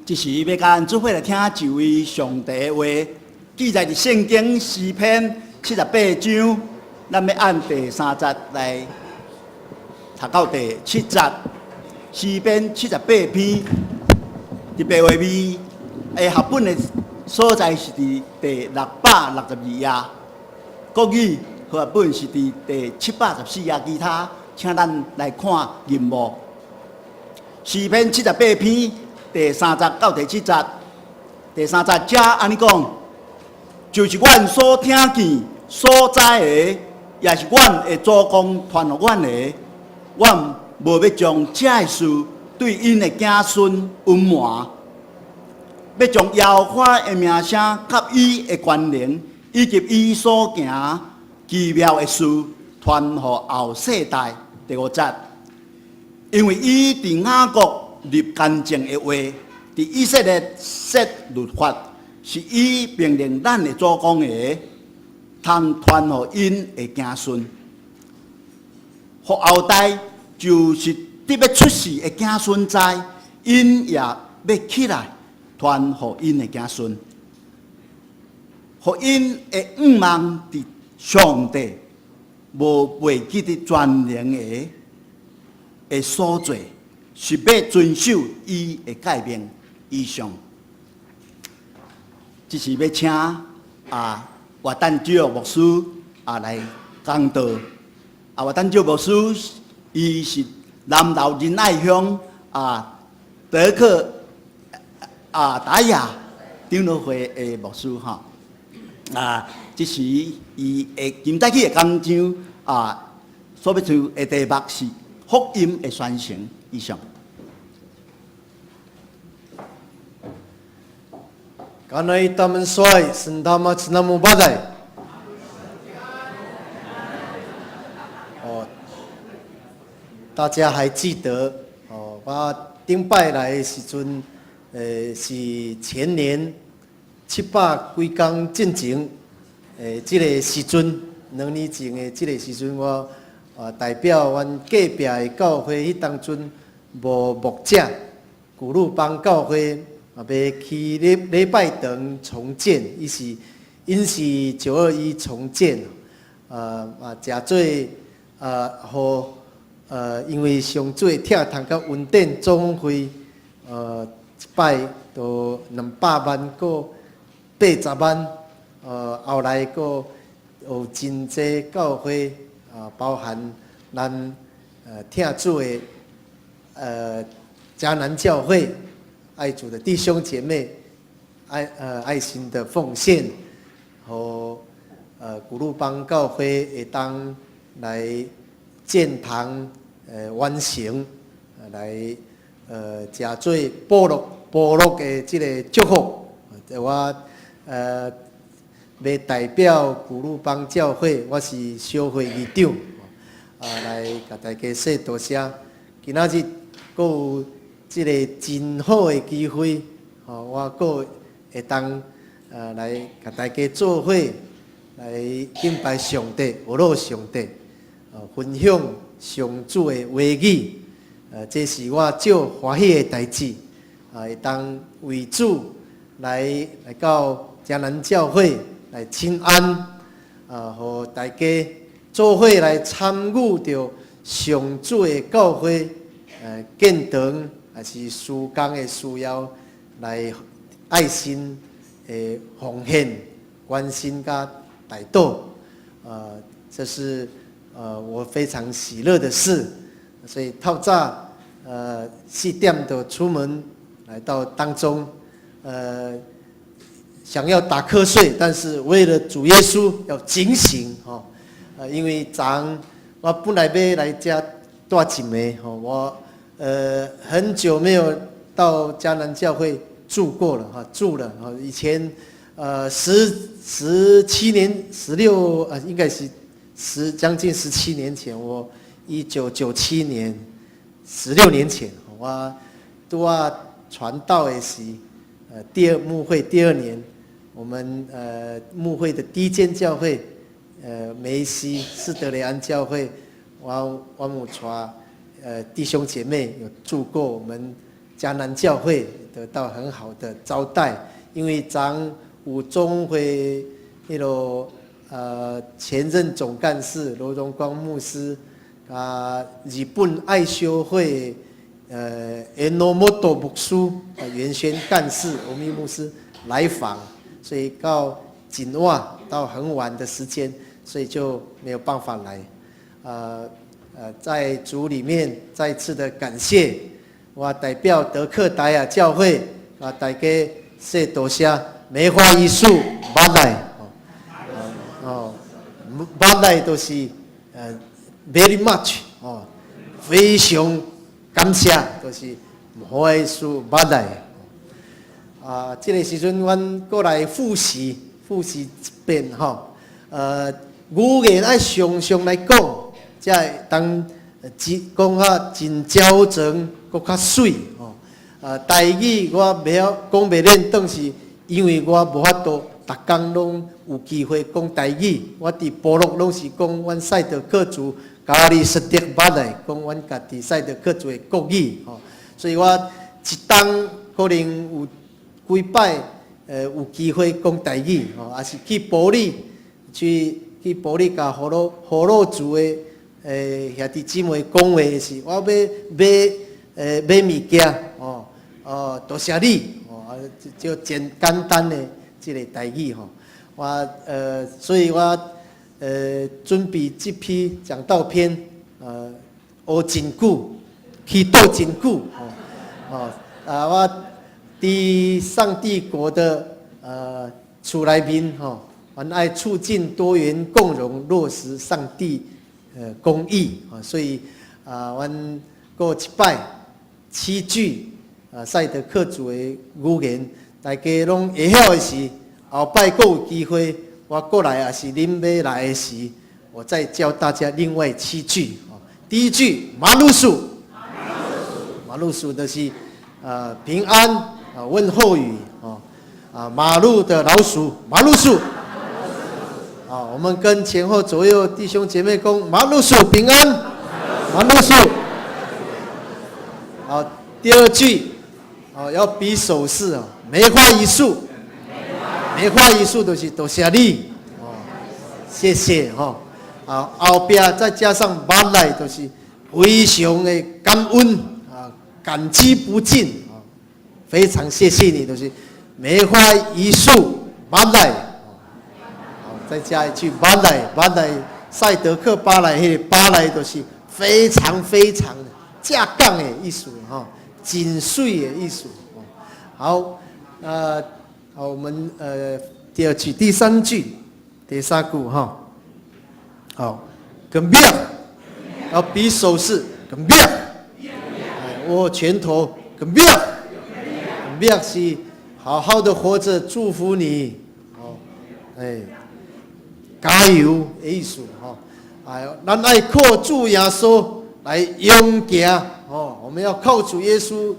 這時欲佮咱做伙來聽一位上帝的話，記載佇聖經詩篇七十八章，咱欲按第三節來讀到第七節。詩篇七十八篇，佇白話字的合本的所在是佇第662頁，國語和合本是佇第714頁。其他，請咱來看銀幕。詩篇七十八篇第三節到第七節，第三節遮按呢講，就是阮所聽見、所知的，也是阮的祖公傳予阮的，阮無欲將這个事對𪜶的子孫隱瞞，欲將耶和華的名聲佮伊的權能，以及伊所行奇妙的事，傳予後世代。第五節，因為伊佇雅各立乾淨的話，佇以色列設律法，是伊命令咱的祖公的，通傳予𪜶的子孫。予後代就是佇欲出世的子孫知，𪜶也欲起來傳予𪜶的子孫，予𪜶會仰望佇上帝無袂記得全能的的所做，是欲遵守伊的誡命。以上，這是欲請啊，活旦照牧師啊來講道。啊，活旦照牧師，伊是南投仁愛鄉啊德克啊達雅長老會的牧師吼。啊，這是伊的今早起的講章啊，所欲做的題目是福音的傳承。以上。 Kanay taman soy sendama tsnamu baday。哦，大家還記得哦？我頂擺來的時陣，是前年七百幾工進前，這个時陣，2年前的這个時陣，我啊代表阮隔壁的教會，彼當陣無牧者，古魯邦教會。啊，欲起禮禮拜堂重建，伊是𪜶是9·21重建，啊，誠做啊，予因為上主的疼痛佮恩典總會，一擺都200萬，閣80萬，後來閣有真濟教會，啊，包含咱疼主的迦南教會。愛主的弟兄姐妹，愛心的奉獻，予古魯邦教會會當來建堂，完成，來誠做保祿保祿的這个祝福。我欲代表古魯邦教會，我是小會議長，啊，來共大家說多謝。今仔日閣有這个真好的機會，吼，我閣會當來共大家做伙來敬拜上帝、學樂上帝，分享上主的話語，這是我足歡喜的代誌，啊，會當為主來來到迦南教會來請安，啊，予大家做伙來參與著上主的教會，建堂。還是事工的需要來愛心的奉獻、關心佮代禱，這是我非常喜樂的事。所以透早4點就出門來到當中，想要打瞌睡，但是為了主耶穌要警醒，吼，因為昨昏我本來欲來遮蹛一暝，吼，我很久沒有到迦南教會住過了，哈，住了，哈，以前17年，16啊，應該是將近17年前，我1997年，16年前，我拄仔傳道的時，第二牧會第二年，我們牧會的第一間教會，梅西斯德雷安教會，我有帶弟兄姐妹有住過我們迦南教會得到很好的招待，因為昨有總會彼個前任總幹事羅榮光牧師，啊，日本愛修會榎本牧師啊，原宣幹事歐米牧師來訪，所以到真晚到很晚的時間，所以就沒有辦法來。在主裡面再次的感謝，我代表德克達雅教會啊，大家說多謝梅花一樹馬來哦哦，馬來都是very much 哦，非常感謝，都是梅花一樹馬來。啊，這個時陣阮過來複習複習一遍吼，語言愛常常來講，才會當真講較真焦整，閣較媠吼。啊，台語我袂曉講袂練，當是因為我無法度逐工攏有機會講台語。我佇部落攏是講阮賽德克族咖哩斯德巴來講阮家己賽德克族的國語吼，所以我一冬可能有幾擺有機會講台語吼，抑是去埔里去埔里共河洛族的兄弟姊妹講話時，我欲買物件吼，哦，多謝你哦，就簡簡單的這個台語吼，我所以我準備這篇講道篇，學真久，祈禱真久吼，哦啊，我佇上帝國的厝內面吼，阮愛促進多元共融，落實上帝公義啊，所以啊，阮過一擺七句啊賽德克族的語言，大家攏會曉的時，後擺閣有機會，我過來抑是恁欲來的時，我再教大家另外七句。第一句 malusu， malusu 就是平安啊問候語哦啊馬路的老鼠 malusu 啊，我們跟前後左右弟兄姐妹講 malusu 平安 malusu。好，第二句哦要比手勢哦，梅花一樹，梅花一樹就是多謝你哦，謝謝吼。啊，後壁再加上馬來，就是非常的感恩啊，感激不盡啊，非常謝謝你，就是梅花一樹馬來。好，再加一句馬來馬來賽德克巴萊，彼個巴來就是非常非常正港的意思吼，真媠的意思。好，好，我們第二句、第三句、第三句哈。好，gembiak，要比手勢，gembiak，握拳頭，gembiak，gembiak 是好好的活着，祝福你，哦，哎，加油的意思，吼，哎，咱愛靠主耶穌來勇行，哦，我們要靠主耶穌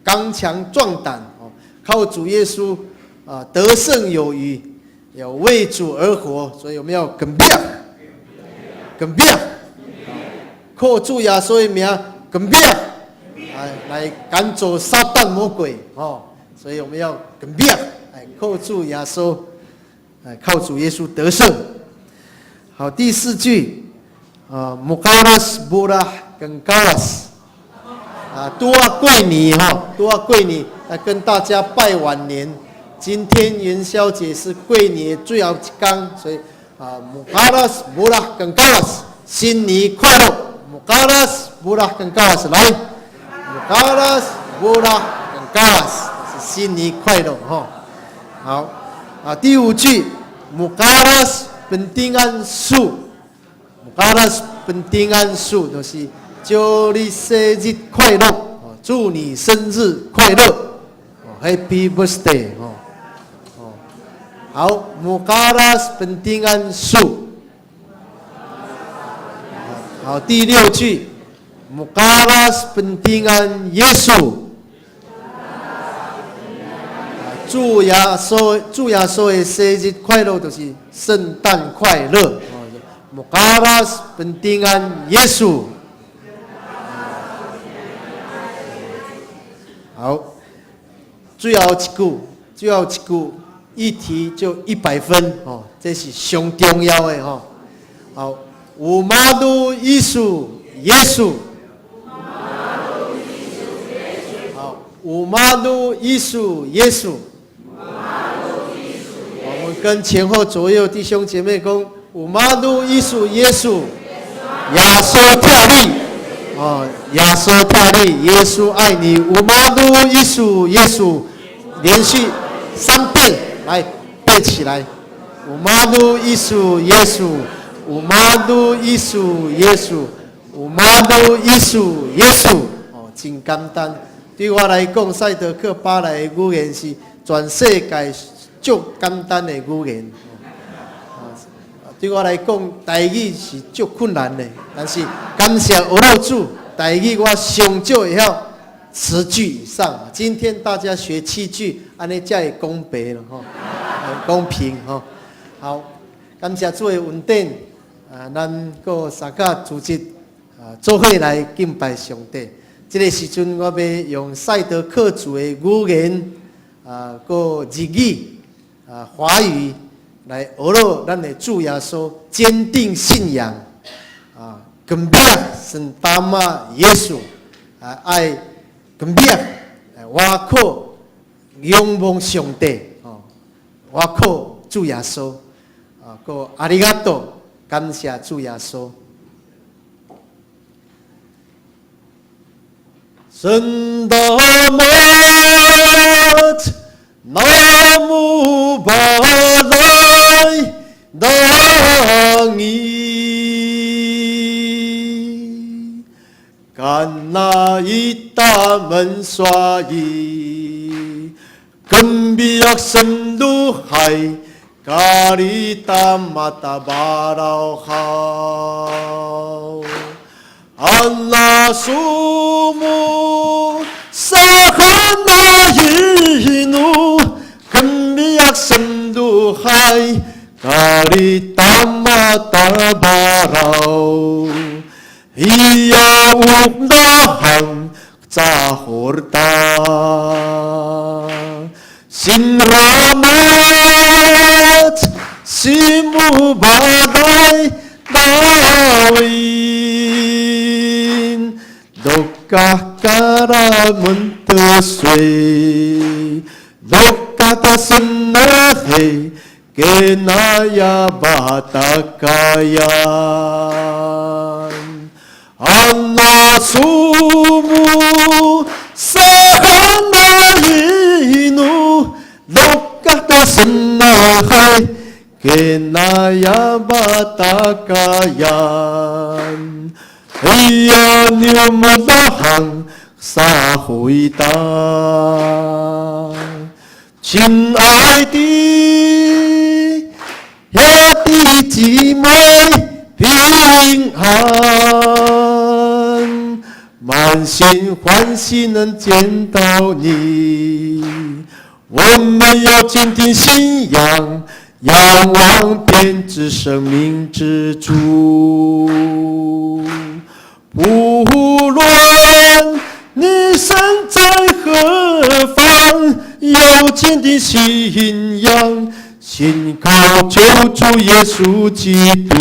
剛強壯膽，哦，靠主耶穌啊得勝有餘，要為主而活，所以我們要 gembiak。gembiak，靠主耶穌的名，gembiak，來趕走撒旦魔鬼哦，所以我們要 gembiak，哎，靠主耶穌，哎，靠主耶穌得勝。好，第四句，啊，moqaras burah 'kawas，啊，拄仔過年哈，拄仔過年來跟大家拜晚年。今天元宵節是過年最後一天，所以啊，moqaras burah 'kawas，新年快樂！moqaras burah 'kawas，來，moqaras burah 'kawas，是新年快樂哈。好，啊，第五句，moqaras pentingan su，moqaras pentingan su，就是祝你生日快樂，祝你生日快樂，Happy birthday 哦。好，moqaras pentingan su。好，第六句，moqaras pentingan 耶穌。祝耶穌，祝耶穌的生日快樂，就是聖誕快樂。moqaras pentingan 耶穌。好，最後一句，最後一句，一題就100分哦，這是上重要的吼。好，u malu isu 耶穌。好，u malu isu 耶穌。我們跟前後左右弟兄姐妹講，u malu isu 耶穌，耶穌疼你。哦，耶穌疼你，耶穌愛你。u malu isu 耶穌，連續三遍來背起來。u malu isu 耶穌，u malu isu 耶穌，u malu isu 耶穌。哦，真簡單。對我來講，賽德克巴萊的語言是全世界最簡單的語言。對我來講，台語是足困難的，但是感謝阿樂主，台語我上少會曉10句以上。今天大家學七句，按呢才會公平咯，吼，公平吼。好，感謝主的恩典，啊，咱閣三甲組織啊，做伙來敬拜上帝。這個時陣，我欲用賽德克族的語言啊，閣日語啊，華語來學落咱的主耶穌，堅定信仰啊，gembiak sentama 耶穌啊，愛 gembiak，我靠仰望上帝哦，我靠主耶穌啊，閣ありがとう，感謝主耶穌。Sendamat namu balay dangi kana ita menswai gembiak senduhai karita matabalauhaw ana sumu sahana inu gembiak senduhai karita matabaraw iya uklahang cahurta sinramat simu balay dawin lokah karamun tesui lokah tasenahe kenaya batakayan ana sumu sahana inu lokah tasenahe kenaya batakayan 哎呀，牛木拉行撒回答，親愛的兄弟姊妹平安，滿心歡喜能見到你，我們要堅定信仰，仰望便知生命之主。不論你身在何方，要堅定信仰，信靠救主耶穌基督。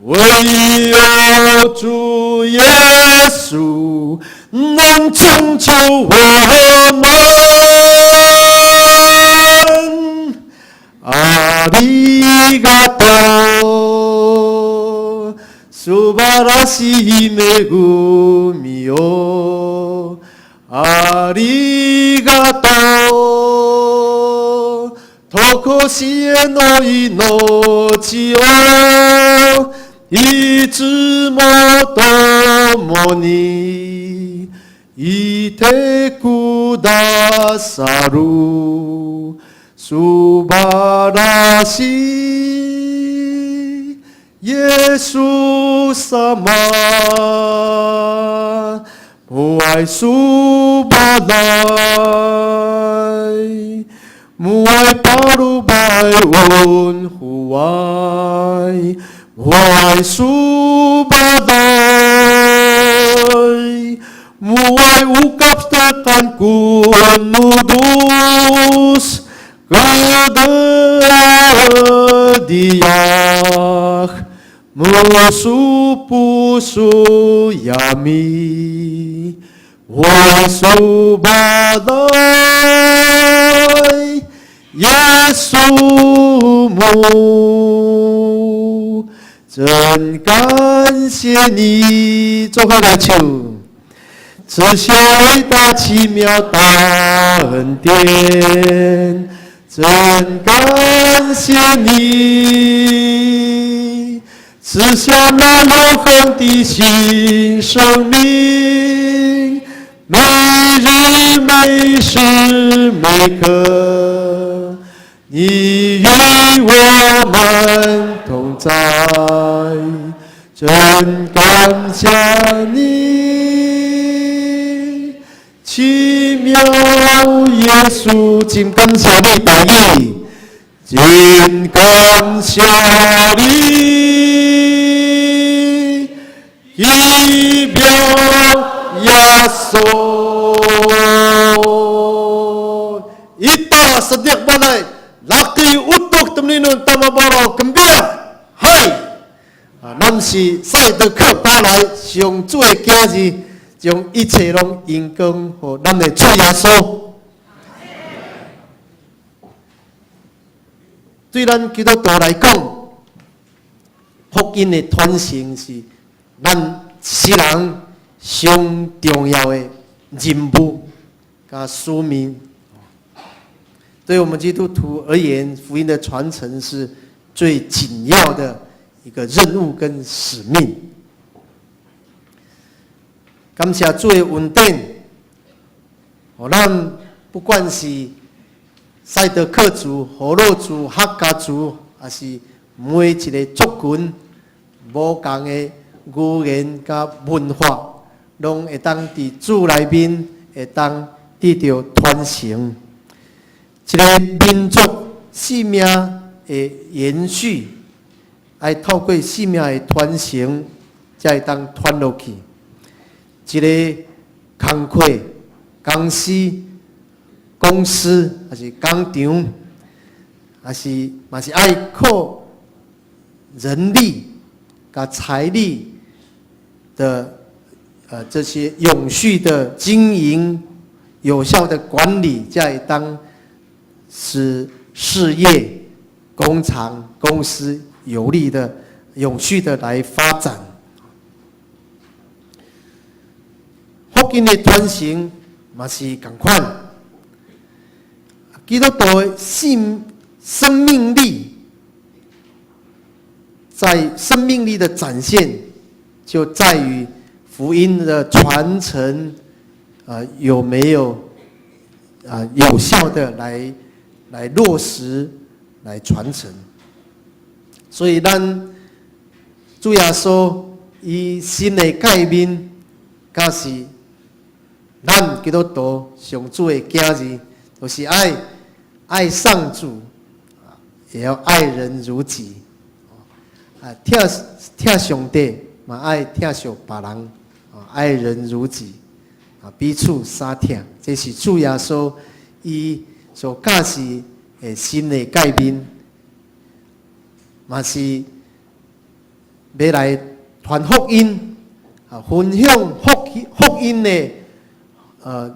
唯有主耶穌能拯救我們。ありがとう，素晴らしい恵みを。ありがとう，とこしえの命をいつも共にいてくださる素晴らしいイエス様，母愛蘇巴來，母愛巴魯拜溫戶愛，母愛蘇巴來， Muay ukapstakan kunudus Kedediah Musu pusu yami Wasu balai 耶稣母，真感謝你，做伙來唱，賜下偉大奇妙大恩典，真感謝你，賜下那永恆的新生命，每日每時每刻，你與我們同在，真感謝你，奇妙耶穌，真感謝你，大語，真感謝你，奇妙耶穌， Ita sediak balai laki utuk temninun tamabaro gembira 嗨啊，咱是賽德克巴萊上主的囝兒，將一切攏榮光予咱的主耶穌。對咱基督徒來講，福音的傳承是咱一世人上重要的任務佮使命。對我們基督徒而言，福音的傳承是最緊要的一個任務跟使命。感謝主的恩典，予咱不管是賽德克族、河洛族、客家族，抑是每一个族群，無仝的語言佮文化，攏會當佇主內面會當得著傳承。一个民族生命的延續，愛透過生命的傳承，才會當傳落去。一个工課、公司、公司，抑是工廠，抑是嘛是愛靠人力、佮財力的這些永續的經營、有效的管理，才會當使事業、工廠、公司有力的、永續的來發展。福音的傳承嘛是仝款，基督徒的信生命力，在生命力的展現，就在於福音的傳承，有沒有有效的來落實、來傳承。所以，咱主耶穌伊新的誡命，教示咱基督徒上主的囝兒，就是愛愛上主，也要愛人如己。啊，疼疼上帝嘛愛疼惜別人，啊，愛人如己，啊，彼此相疼，這是主耶穌伊所教示的新的誡命，嘛是欲來傳福音，啊，分享福音的媠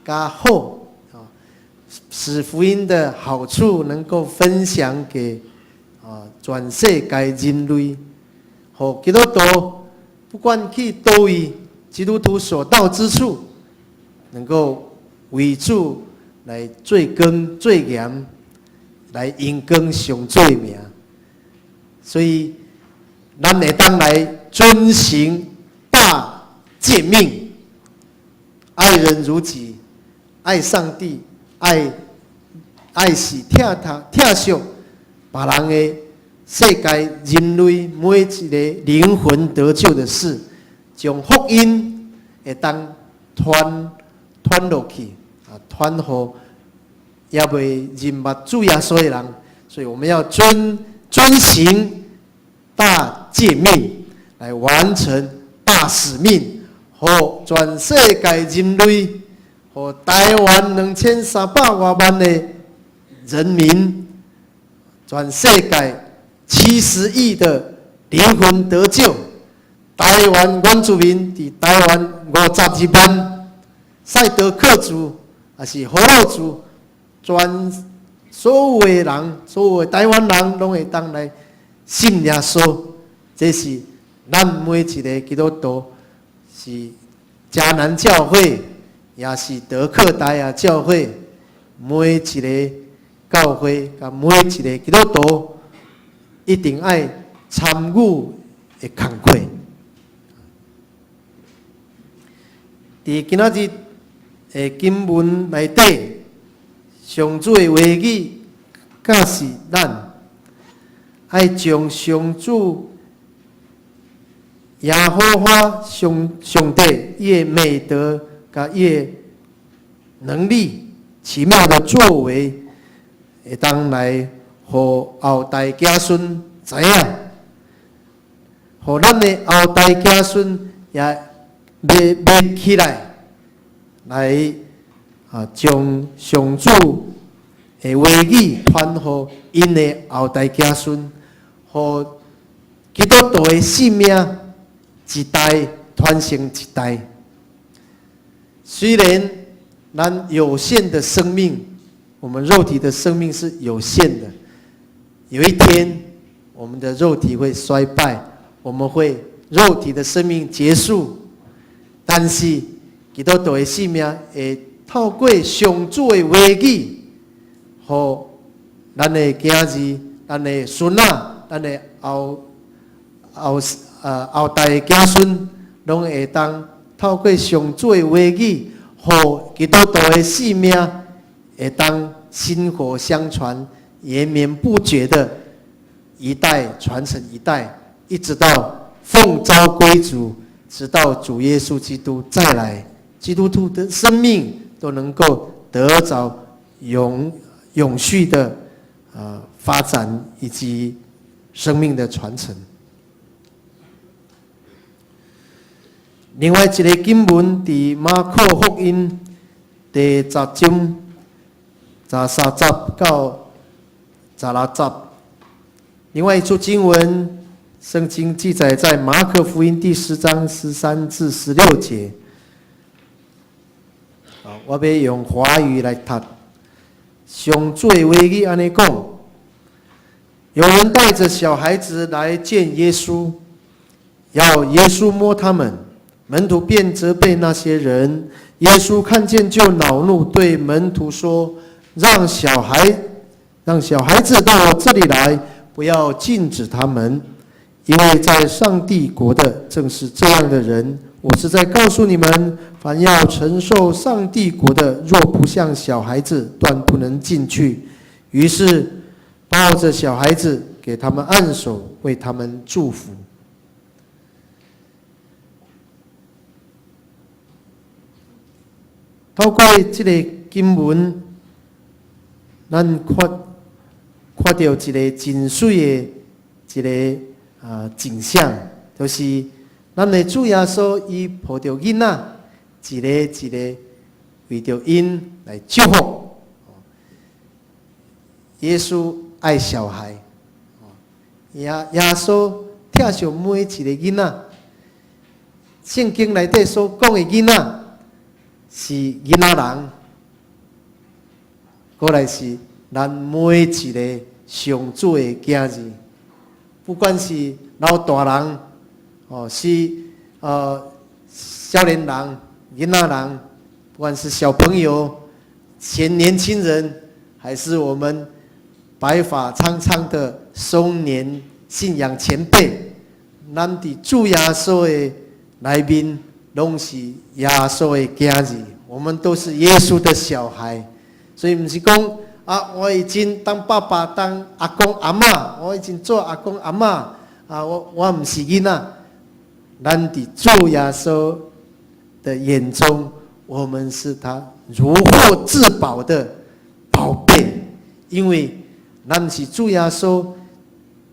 佮好，啊，使福音的好處能夠分享給全世界人類，予基督徒不管去佗位，基督徒所到之處，能夠為主來做光做鹽，來榮光上主的名。所以，咱會當來遵行大誡命，愛人如己，愛上帝，愛是疼他疼惜別人的世界人類每一个靈魂得救的事，將福音會當傳傳落去啊，傳予猶未認捌主耶穌的人，所以我們要遵行大誡命，來完成大使命。大使命，予全世界人類，予台灣2300外萬的人民，全世界70億的靈魂得救。台灣原住民佇台灣52萬，賽德克族抑是河洛族，全所有的人，所有的台灣人，攏會當來信耶穌。這是咱每一个基督徒，是迦南教會，也是德克達雅教會，每一个教會佮每一个基督徒，一定愛參與的工課。佇今仔日的經文內底，上主的話語教示咱，愛將上主耶和華上上帝伊的美德佮伊的能力、奇妙的作為，會當來予後代子孫知影，予咱的後代子孫也欲起來，來啊將上主的話語傳予𪜶的後代子孫，予基督徒的性命一代傳承一代。雖然咱有限的生命，我們肉體的生命是有限的，有一天我們的肉體會衰敗，我們會肉體的生命結束，但是基督徒的性命會透過上主的話語，予咱的囝兒、咱的孫仔、咱的後後後代的子孫，攏會當透過上主的話語，予基督徒的性命會當薪火相傳，延綿不絕的，一代傳承一代，一直到奉召歸主，直到主耶穌基督再來，基督徒的生命都能夠得著永永續的發展以及生命的傳承。另外一个經文佇馬可福音第十章13節到16節。另外一處經文，聖經記載在馬可福音第十章13至16節。我欲用華語來讀。上主的話語按呢講：有人帶著小孩子來見耶穌，要耶穌摸他們。門徒便責備那些人。耶穌看見就惱怒，對門徒說：讓小孩，讓小孩子到我這裡來，不要禁止他們，因為在上帝國的正是這樣的人。我實在告訴你們，凡要承受上帝國的，若不像小孩子，斷不能進去。於是抱著小孩子，給他們按手，為他們祝福。透過這个經文，咱看看著一个真媠的一个景象，就是咱的主耶穌伊抱著囡仔，一个一个為著𪜶來祝福。耶穌愛小孩，耶穌疼惜每一个囡仔。聖經內底所講的囡仔，是囡仔人，過來是咱每一个上主的囝兒，不管是老大人，哦，是少年人、囡仔人，不管是小朋友、前年輕人，還是我們白髮蒼蒼的中年信仰前輩，咱佇主耶穌的內面，攏是耶穌的囝兒，我們都是耶穌的小孩，所以毋是講啊，我已經當爸爸、當阿公阿嬤，我已經做阿公阿嬤啊，我毋是囡仔。咱佇主耶穌的眼中，我們是他如獲至寶的寶貝，因為咱是主耶穌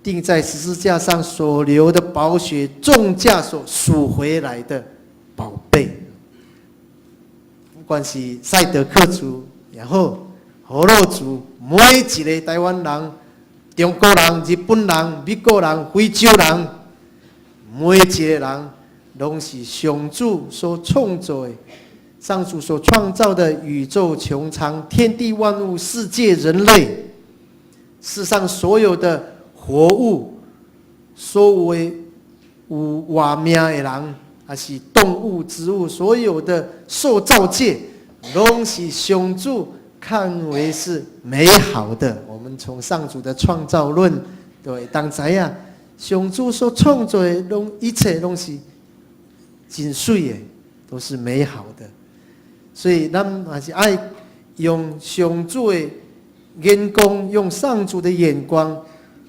釘在十字架上所流的寶血，重價所贖回來的寶貝。不管是賽德克族也好，河洛族，每一个台灣人、中國人、日本人、美國人、非洲人，每一个人，攏是上主所創造的，上主所創造的宇宙穹蒼、天地萬物、世界人類，世上所有的活物，所有有活命的人，還是動物、植物，所有的受造界，攏是上主看為是美好的。我們從上主的創造論，就會當知影，上主所創造的攏一切攏是真媠的，都是美好的。所以咱嘛是愛用上主的眼光，用上主的眼光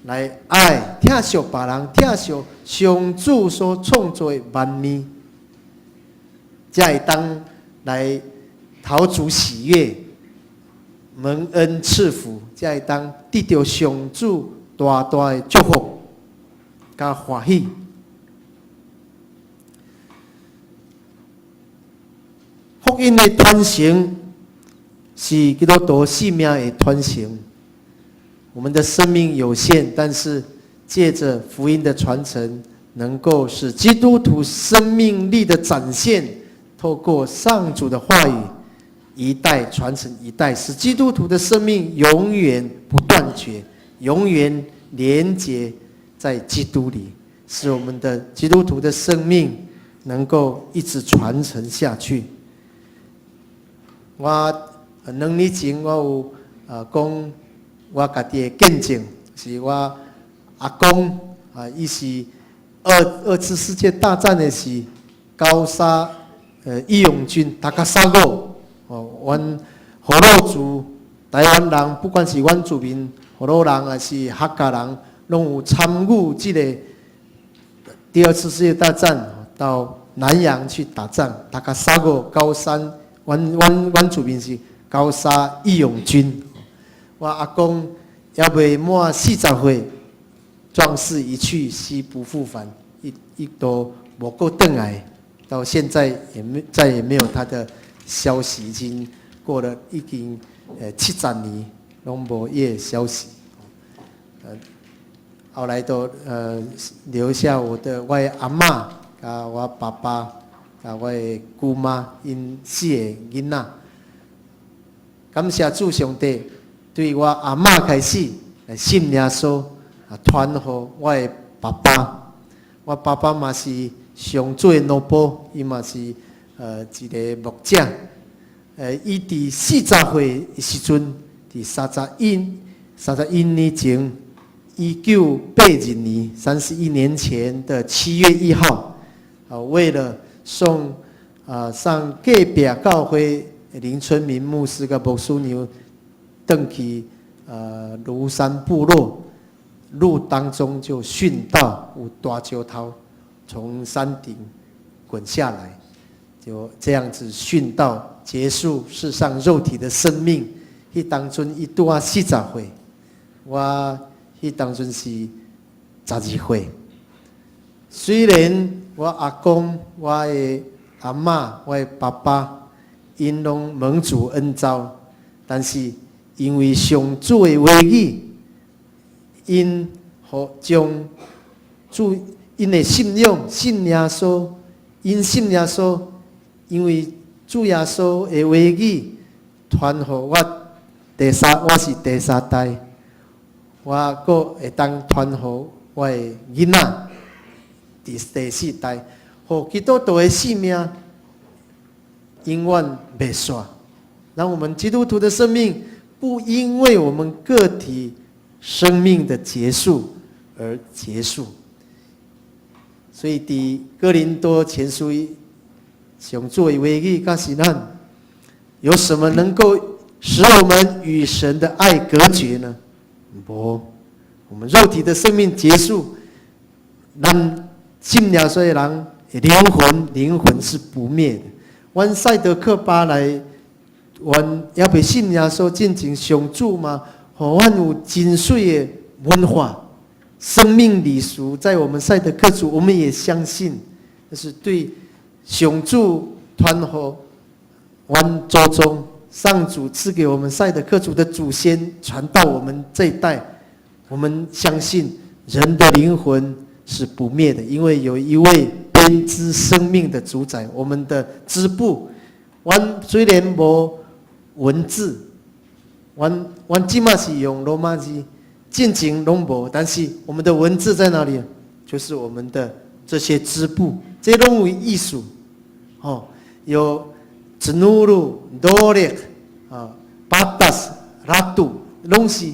來愛疼惜別人，疼惜上主所創造的萬物，才會當來討主喜悅、蒙恩賜福，才會當得著上主大大的祝福佮歡喜。福音的傳承是基督徒生命的傳承。我們的生命有限，但是借著福音的傳承，能夠使基督徒生命力的展現，透過上主的話語，一代傳承一代，使基督徒的生命永遠不斷絕，永遠連結在基督裡，使我們的基督徒的生命能夠一直傳承下去。我2年前我有講我家己的見證，是我阿公啊，伊是二次世界大戰的時，高砂義勇軍高砂股哦，阮河洛族台灣人，不管是原住民河洛人，還是客家人，攏有參與這个第二次世界大戰，到南洋去打仗，高砂股高山。阮原住民是高砂義勇軍。我阿公猶未滿40歲，壯士一去兮不復返，伊都無閣轉來，到現在也沒再也沒有他的消息，已經過了已經70年，攏無伊的消息。後來都留下我的阿嬤佮我爸爸。啊，我的姑媽𪜶四個囡仔，感謝主上帝，對我阿嬤開始來信耶穌，啊，傳予我的爸爸。我爸爸嘛是上主的奴僕，伊嘛是一个牧者。伊佇40歲的時陣，佇31年前，1982年，31年前的7月1號，啊，為了送啊，上隔壁教會林春明牧師佮牧師娘轉去廬山部落，路當中就殉道，有大石頭從山頂滾下來，就這樣子殉道，結束世上肉體的生命。彼當陣伊拄仔40歲，我彼當陣是12歲。雖然我阿公、我的阿嬤、我的爸爸，𪜶攏蒙主恩召，但是因為上主的話語，𪜶予將主𪜶的信仰信耶穌，𪜶信耶穌，因為主耶穌的話語傳予我第三，我是第三代，我閣會當傳予我的囡仔。第四代，予基督徒的生命永遠袂煞，讓我們基督徒的生命不因為我們個體生命的結束而結束。所以，佇哥林多前書上主的話語，告訴咱，有什麼能夠使我們與神的愛隔絕呢？無，我們肉體的生命結束，咱信耶穌的人靈魂是不滅的。阮賽德克巴萊，阮猶未信耶穌進前上主嘛，予阮有真媠的文化，生命禮俗，在我們賽德克族，我們也相信，就是對上主傳予阮祖宗，上主賜給我們賽德克族的祖先傳到我們這一代，我們相信人的靈魂是不滅的，因為有一位編織生命的主宰，我們的織布，阮雖然無文字，阮這馬是用羅馬字，進前攏無，但是我們的文字在哪裡？就是我們的這些織布，這攏有意思，哦，有 Cenuru、Dorik 啊、Batas、Ratu，攏是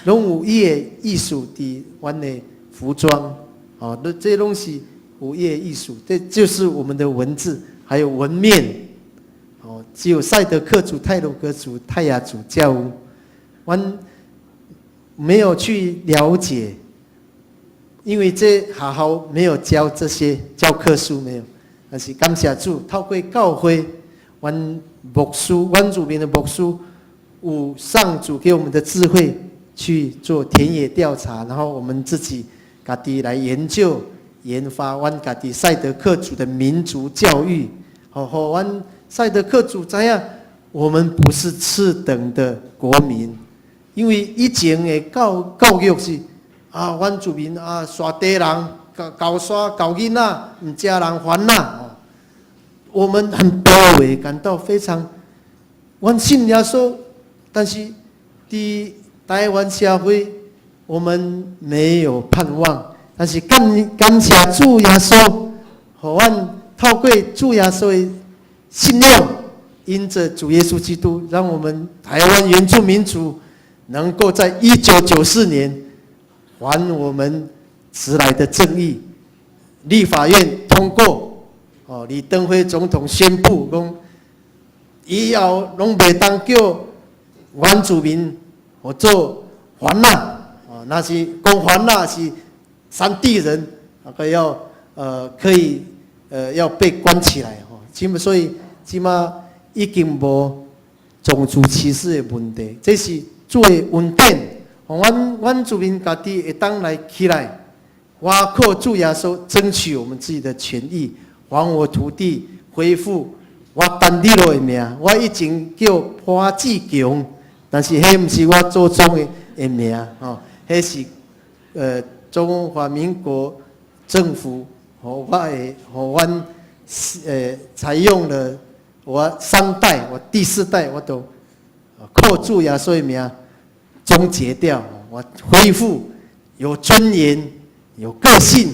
攏有伊的意思佇阮的服裝，哦，這攏是有伊的意思，這就是我們的文字，還有紋面，哦，只有賽德克族、太魯閣族、泰雅族才有，阮沒有去了解，因為這學校沒有教這些教科書沒有，但是感謝主，透過教會，阮牧師，阮主編的牧師，有上主給我們的智慧去做田野調查，然後我們自己家己來研究研發阮家己賽德克族的民族教育，予阮賽德克族知影，我們不是次等的國民。因為以前的教育是啊，原住民啊，山地人、高山猴囡仔，毋食人番仔。我們很卑微，感到非常，阮信耶穌，但是佇台灣社會，我們沒有盼望。但是感謝主耶穌，予阮透過主耶穌的信仰，因着主耶穌基督，讓我們台灣原住民族能夠在1994年還我們遲來的正義。立法院通過，哦，李登輝總統宣布講，以後攏袂當叫原住民號做番仔，哦，若是講番仔是山地人，那個要可以要被關起來吼，這馬所以這馬已經無種族歧視的問題，這是主的恩典，予阮原住民家己會當來起來，我靠主耶穌爭取我們自己的權益，還我土地，恢復我丹尼羅的名。我以前叫潘志強，但是彼毋是我祖宗的名，吼，彼是中華民國政府予我的，予阮採用了我三代，我第四代我都靠主耶穌的名終結掉，我恢復有尊嚴、有個性、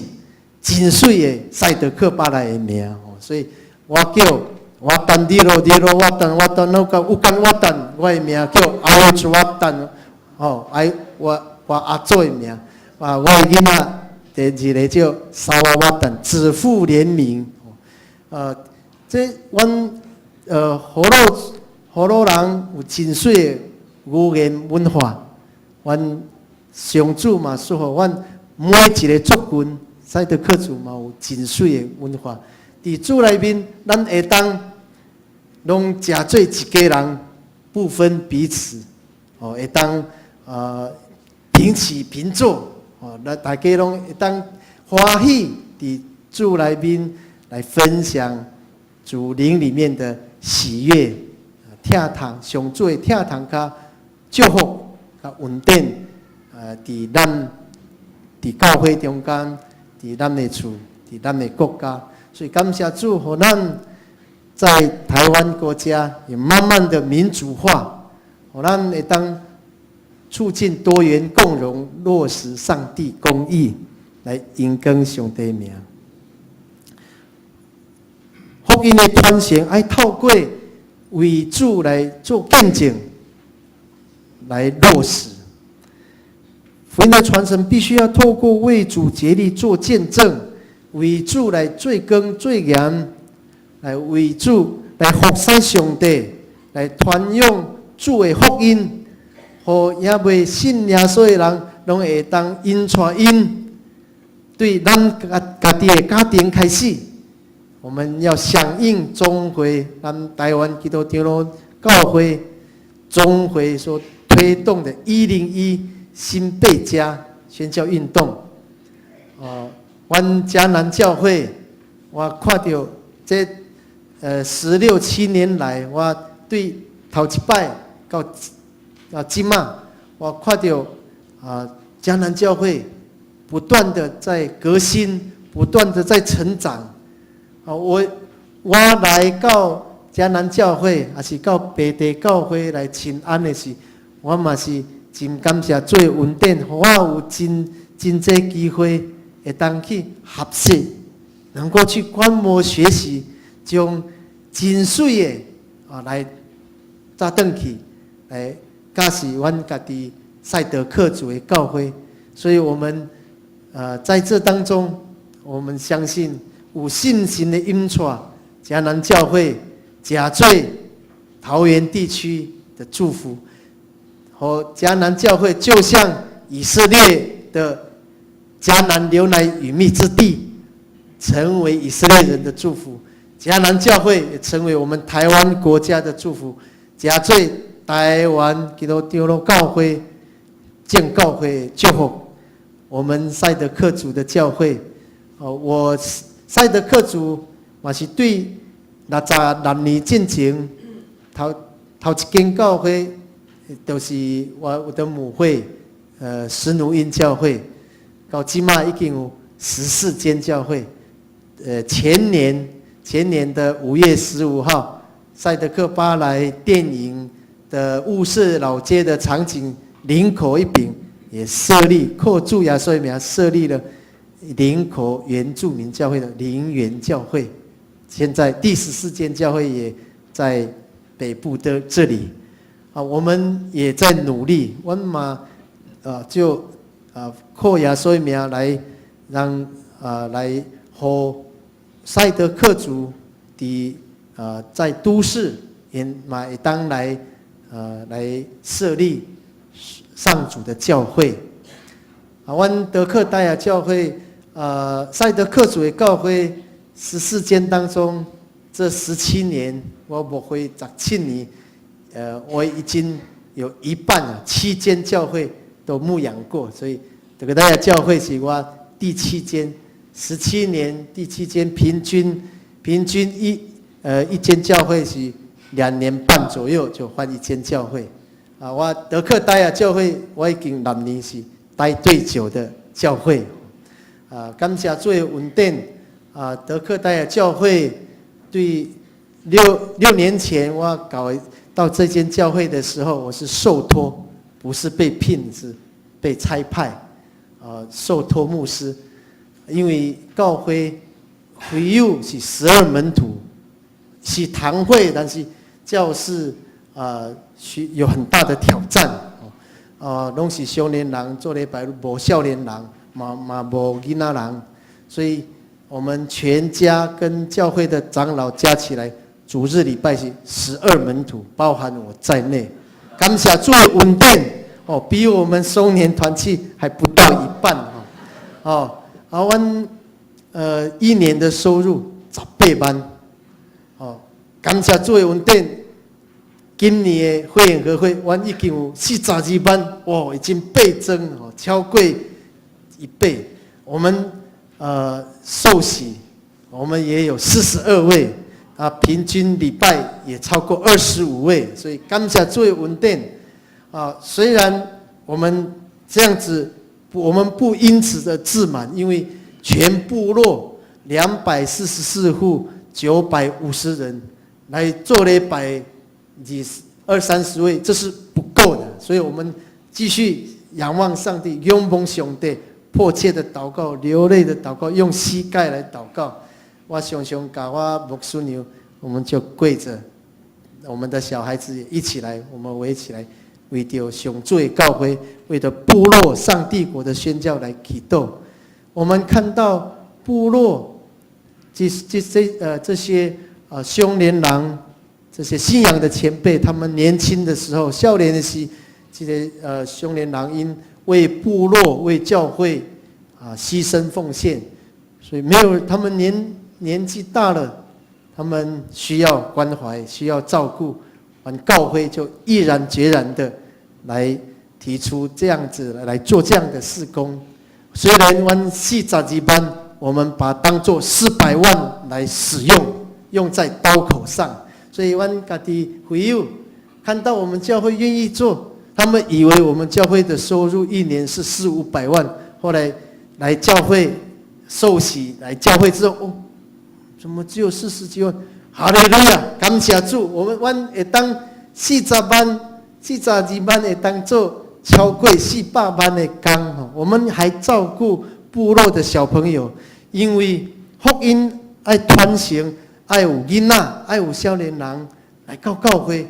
真媠的賽德克巴萊的名，所以我叫我丹尼羅尼羅我丹我丹那個烏干我丹，我的名叫阿烏我丹，吼，愛我阿祖的名，啊，我的囡仔第二个叫沙瓦瓦丹，子父聯名，這阮河洛人有真媠的語言文化，阮上主嘛賜予阮每一个族群，賽德克族嘛有真媠的文化。佇主內面，咱會當攏誠做一家人，不分彼此，哦，會當平起平坐，哦，咱大家攏會當歡喜佇主內面來分享主靈裡面的喜悅、疼痛，上主的疼痛佮祝福、佮恩典，佇咱佇教會中間，佇咱的厝，佇咱的國家，所以感謝主，予咱在台灣國家也慢慢的民主化，予咱會當促進多元共榮，落實上帝公義，來榮光上帝名。福音的傳承愛透過為主來做見證，來落實。福音的傳承必須要透過為主竭力做見證，為主來做工做鹽，來為主來服侍上帝，來傳揚主的福音，予猶未信耶穌的人，攏會當引帶𪜶對咱家己的家庭開始，我們要響應總會，咱台灣基督長老教會總會所推動的101新背家宣教運動。阮迦南教會，我看著這十六七年來，我對頭一擺到啊這馬，我看著啊迦南教會不斷的在革新，不斷的在成長。啊，我來到迦南教會，抑是到別地教會來請安的時，我嘛是真感謝主的恩典，予我有真真濟機會會當去學習，能夠去觀摩學習，將真媠的啊來紮轉去，來教示阮家己賽德克族的教會。所以，我們在這當中，我們相信有信心的引帶，迦南教會誠做桃園地區的祝福，和迦南教會就像以色列的迦南流奶與蜜之地，成為以色列人的祝福。迦南教會也成為我們台灣國家的祝福，誠做台灣基督長老教會正教會祝福。我們賽德克族的教會，哦，我賽德克族嘛是對66年進前，頭頭一間教會，就是我的母會，施奴英教會，到這馬已經有14間教會。前年的5月15號，賽德克巴萊電影的霧社老街的場景林口一爿，也設立靠主耶穌名設立了林口原住民教會的林園教會，現在第14間教會也在北部的這裡，啊，我們也在努力，阮嘛啊就啊靠耶穌名來讓啊來予賽德克族佇啊在都市也嘛會當來來設立上主的教會。啊，阮德克大雅教會，賽德克族的教會14間當中，這17年我牧會17年，我已經有一半啊，七間教會都牧養過，所以德克大雅教會是我第七間，十七年第七間，平均一間教會是2年半左右就換一間教會。啊，我德克大雅教會我已經6年是待最久的教會。啊，感謝主的恩典。啊，德克大雅教會對六年前我搞到這間教會的時候，我是受託，不是被聘，是被差派。啊，受託牧師，因為教會會友是12門徒，是堂會，但是教士啊，需有很大的挑戰。啊，攏是少年人做禮拜，無少年人，嘛嘛無囡仔人，所以我們全家跟教會的長老加起來，主日禮拜是十二門徒，包含我在內。感謝主的恩典哦，比我們松年團契還不到一半哦。哦，啊，阮一年的收入18萬，哦，感謝主的恩典。今年的會員合會，阮已經有42萬，哇，已經倍增哦，超過一倍。我們受洗，我們也有42位，啊，平均禮拜也超過25位，所以感謝主的恩典啊。雖然我們這樣子，我們不因此的自滿，因為全部落244戶，950人來做禮拜。幾十二三十位，這是不夠的，所以我們繼續仰望上帝，仰望上帝，迫切的禱告，流淚的禱告，用膝蓋來禱告。我常常共我牧師娘，我們就跪着，我們的小孩子也一起來，我們圍起來，為著上主的教會，為著部落上帝國的宣教來祈禱。我們看到部落這些少年人。這些信仰的前輩，他們年輕的時候，少年時，這個少年人𪜶為部落、為教會啊犧牲奉獻，所以沒有他們年紀大了，他們需要關懷，需要照顧，阮教會就毅然決然的來提出這樣子來做這樣的事工。雖然阮42萬，我們把當做400萬來使用，用在刀口上。所以，阮家己會友看到我們教會願意做，他們以為我們教會的收入一年是四五百萬，後來來教會受洗，來教會之後，哦，怎麼只有四十幾萬？哈利路亞，感謝主，我們阮會當40萬、42萬會當做超過400萬的工。我們還照顧部落的小朋友，因為福音愛傳承，愛有囡仔，愛有少年人來到教會。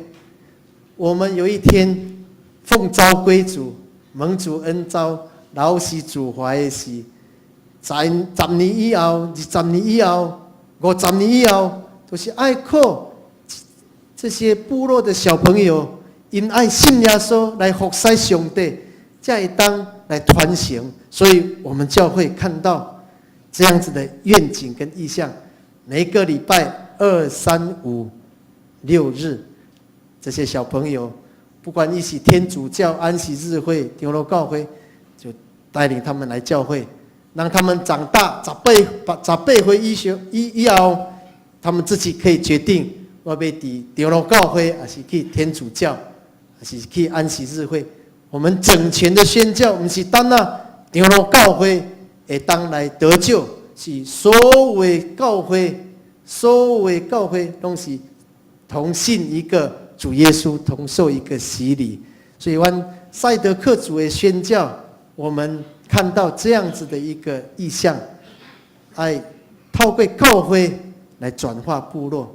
我們有一天奉召歸主，蒙主恩召，老死主懷的時，10年以後、20年以後、50年以後，都是愛靠這些部落的小朋友，𪜶愛信耶穌來服侍上帝，才會當來傳承。所以，我們教會看到這樣子的願景跟異象，每個禮拜二、三、五、六日，這些小朋友，不管伊是天主教、安息日會、長老教會，就帶領他們來教會，讓他們長大18歲以上以後，他們自己可以決定，我欲佇長老教會，還是去天主教，還是去安息日會。我們整全的宣教，毋是單單長老教會會當來得救，是所有教會，所有教會攏是同信一個主耶穌，同受一個洗禮。所以，阮賽德克族的宣教，我們看到這樣子的一個異象，愛透過教會來轉化部落。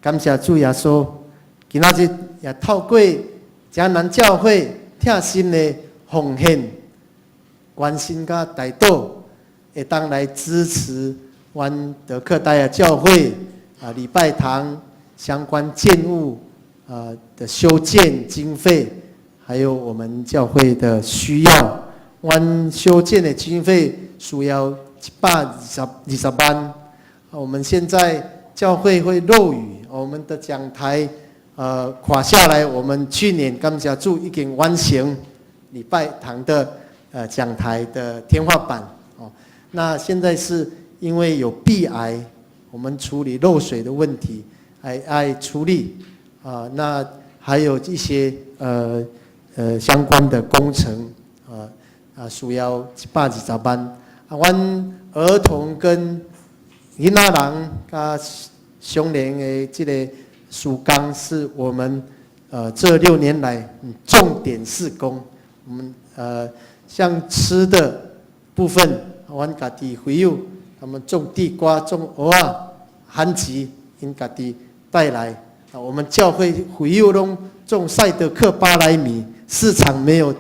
感謝主耶穌，今仔日也透過迦南教會疼心的奉獻、關心佮代禱，會當來支持阮德克大亞教會啊禮拜堂相關建物啊的修建經費，還有我們教會的需要。阮修建的經費需要120萬。我們現在教會會漏雨，我們的講台垮下來。我們去年感謝主已經完成禮拜堂的講台的天花板哦。那現在是因為有壁癌，我們處理漏水的問題，還愛處理啊。那還有一些相關的工程啊，需要120萬。啊，阮兒童跟囡仔人佮少年的這個事工，是我們這6年來重點事工。我們像吃的部分，阮家己會友他們種地瓜、種蚵仔、番薯，𪜶家己帶來。啊，我們教會會友攏種賽德克巴萊米，市場沒有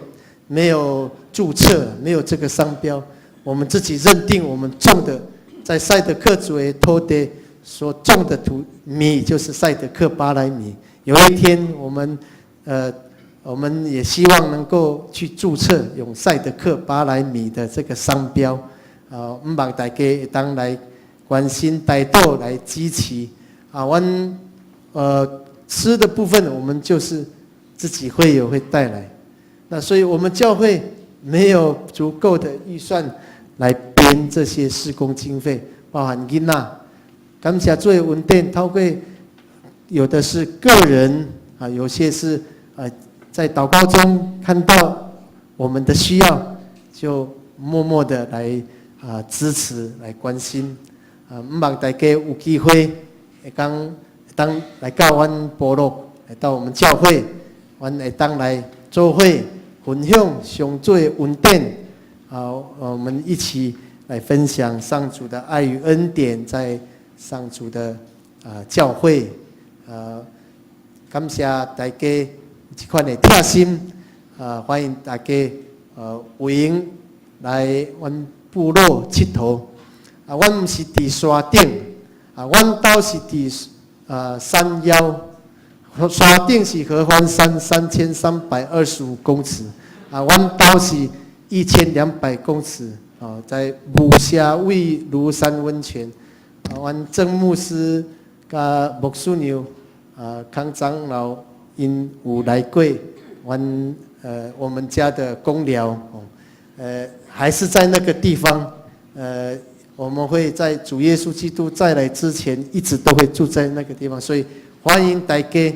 註冊，沒有這個商標，我們自己認定我們種的在賽德克族的土地所種的土米就是賽德克巴萊米。有一天，我們也希望能夠去註冊用賽德克巴萊米的這個商標。啊，毋望大家會當來關心、代禱來支持。啊，阮吃的部分，我們就是自己會友會帶來。那所以我們教會沒有足夠的預算來編這些事工經費，包含囡仔。感謝主的恩典，透過有的是個人啊，有些是在禱告中看到我們的需要，就默默的來啊支持、來關心。啊，毋望大家有機會會當當來到阮部落，來到我們教會，阮會當來做伙分享上主的恩典。啊，我們一起來分享上主的愛與恩典，在上主的啊教會，感謝大家這款的貼心，啊，歡迎大家有閒來阮部落𨑨迌。啊，阮毋是佇山頂，啊，阮兜是佇啊山腰，山頂是合歡山3325公尺，啊，阮兜是1200公尺，哦，在霧社尾廬山溫泉。啊，阮鄭牧師佮牧師娘啊，康長老𪜶有來過，阮我們家的工寮，哦，還是在那個地方，我們會在主耶穌基督再來之前，一直都會住在那個地方，所以歡迎大家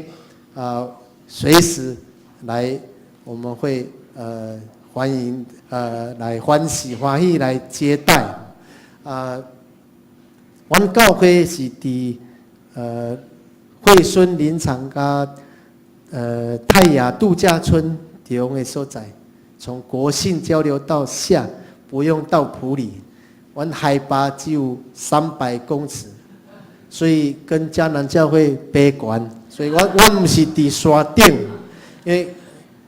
啊，隨時來，我們會歡迎來歡喜歡喜來接待啊。阮教會是佇惠蓀林場佮泰雅度假村中的所在，從國姓交流道下，不用到埔里。阮海拔只有300公尺，所以跟迦南教會比懸，所以我毋是佇山頂，因為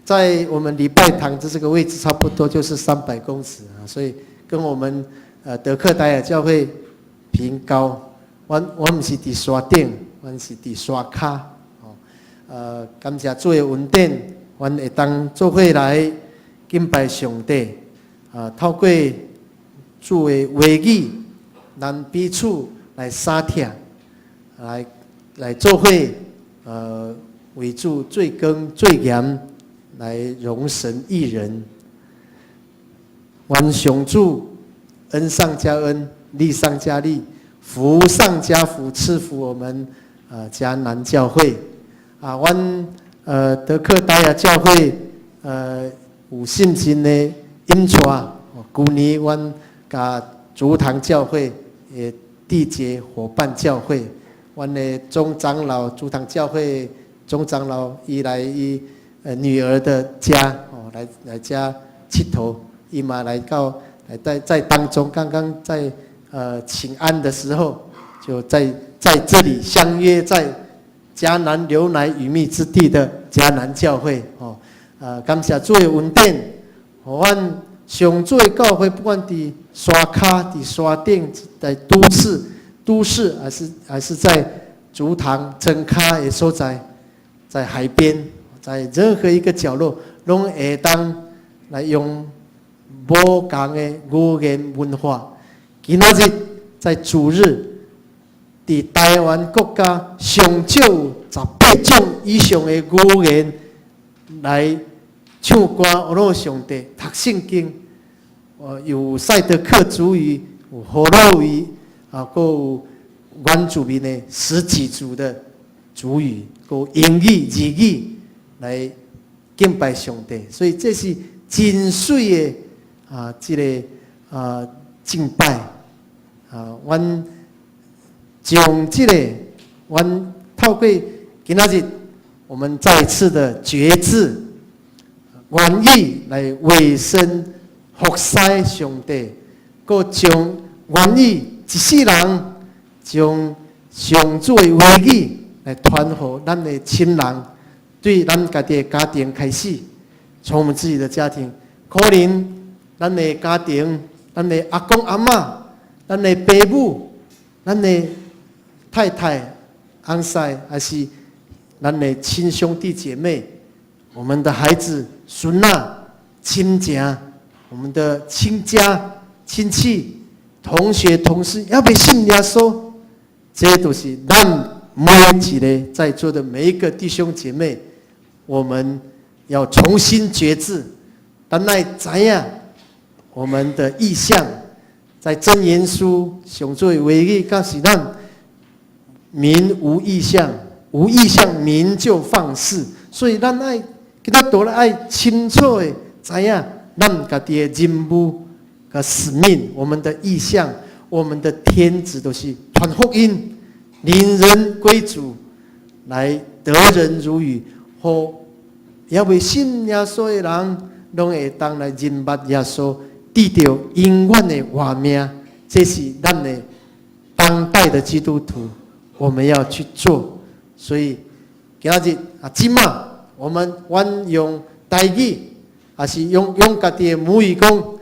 在我們禮拜堂的這個位置差不多就是300公尺啊，所以跟我們德克達雅教會平高。我毋是佇山頂，阮是佇山跤。哦，感謝主的恩典，阮會當做伙來敬拜上帝。啊，透過主的話語，咱彼此來相疼，來做伙，為主做工做鹽，來榮神益人。願上主恩上加恩，利上加利，福上加福，賜福我們迦南教會。啊，阮德克達雅教會有信心的引帶，舊年阮佮竹塘教會的締結夥伴教會，阮的鍾長老，竹塘教會鍾長老，伊來伊女兒的家哦，來遮𨑨迌，伊嘛來到來在當中，剛剛在請安的時候，就在這裡相約在迦南流奶與蜜之地的迦南教會哦，感謝主的恩典，予阮上主的教會，不管佇山跤、佇山頂、在都市，還是在竹塘莊跤的所在，在海邊，在任何一個角落，攏會當來用無仝的語言文化。今仔日在主日，佇台灣國家上少有18種以上的語言來唱歌，呵咾上帝，讀聖經。有賽德克族語，有河洛語，啊，閣有原住民的十幾族的族語，閣有英語、日語來敬拜上帝。所以這是真媠的啊，這個啊敬拜啊，阮將這個，阮透過今仔日，我們再次的決志，願意來委身服侍上帝，閣將願意一世人將上主的話語來傳予咱的親人，對咱家己的家庭開始，從我們自己的家庭，可能咱的家庭，咱的阿公阿嬤，咱的爸母，咱的太太、翁婿，還是咱的親兄弟姐妹，我們的孩子、孫仔、親情，我們的親家、親戚、同學、同事，猶未信耶穌，這都是咱每一個在座的每一個弟兄姐妹，我們要重新決志，咱愛知影我們的異象，在箴言書上主的話語，告訴咱民無異象，無異象民就放肆，所以咱愛今仔都愛清楚的知影咱家己的任務佮使命，我們的異象，我們的天職都是傳福音，領人歸主，來得人如魚，予猶未信耶穌的人，攏會當來認捌耶穌，得著永遠的活命。這是咱的當代的基督徒，我們要去做。所以今仔日啊，這馬我們阮用台語，還是用家己的母語講，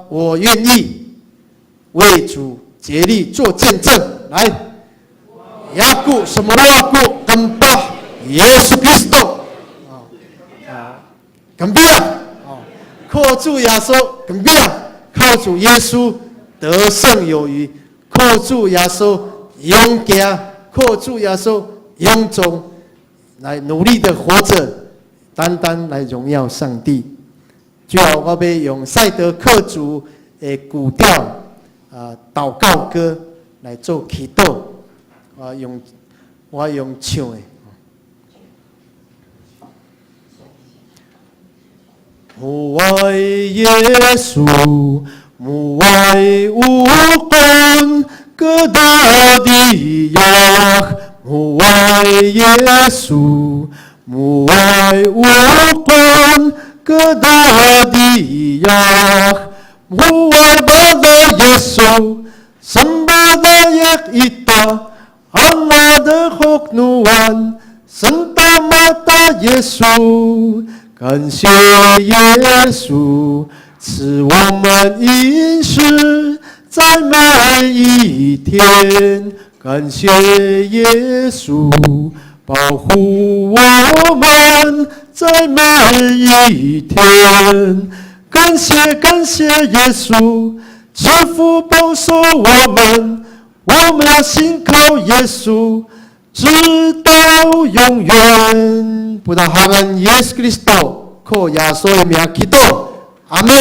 我願意為主竭力做見證。來，Aku semua gembira Yesus Kristo 啊，gembira 哦，靠主耶穌 gembira，靠主耶穌得勝有餘，靠主耶穌勇行，靠主耶穌勇壯，來努力的活着，單單來榮耀上帝。最後，我欲用賽德克族的古調啊，禱告歌來做祈禱，我用唱的。母愛耶穌，母愛無關，各大的呀。母愛耶穌，母愛無關，各大的呀。母愛巴的耶穌，什巴的耶伊達，阿那的福努安，聖大馬大耶穌。感謝耶穌賜我們飲食在每一天，感謝耶穌保護我們在每一天，感謝感謝耶穌賜福保守我們，我們要信靠耶穌，直到永遠。不但哈恩耶穌基督，靠耶穌的名祈禱，阿門。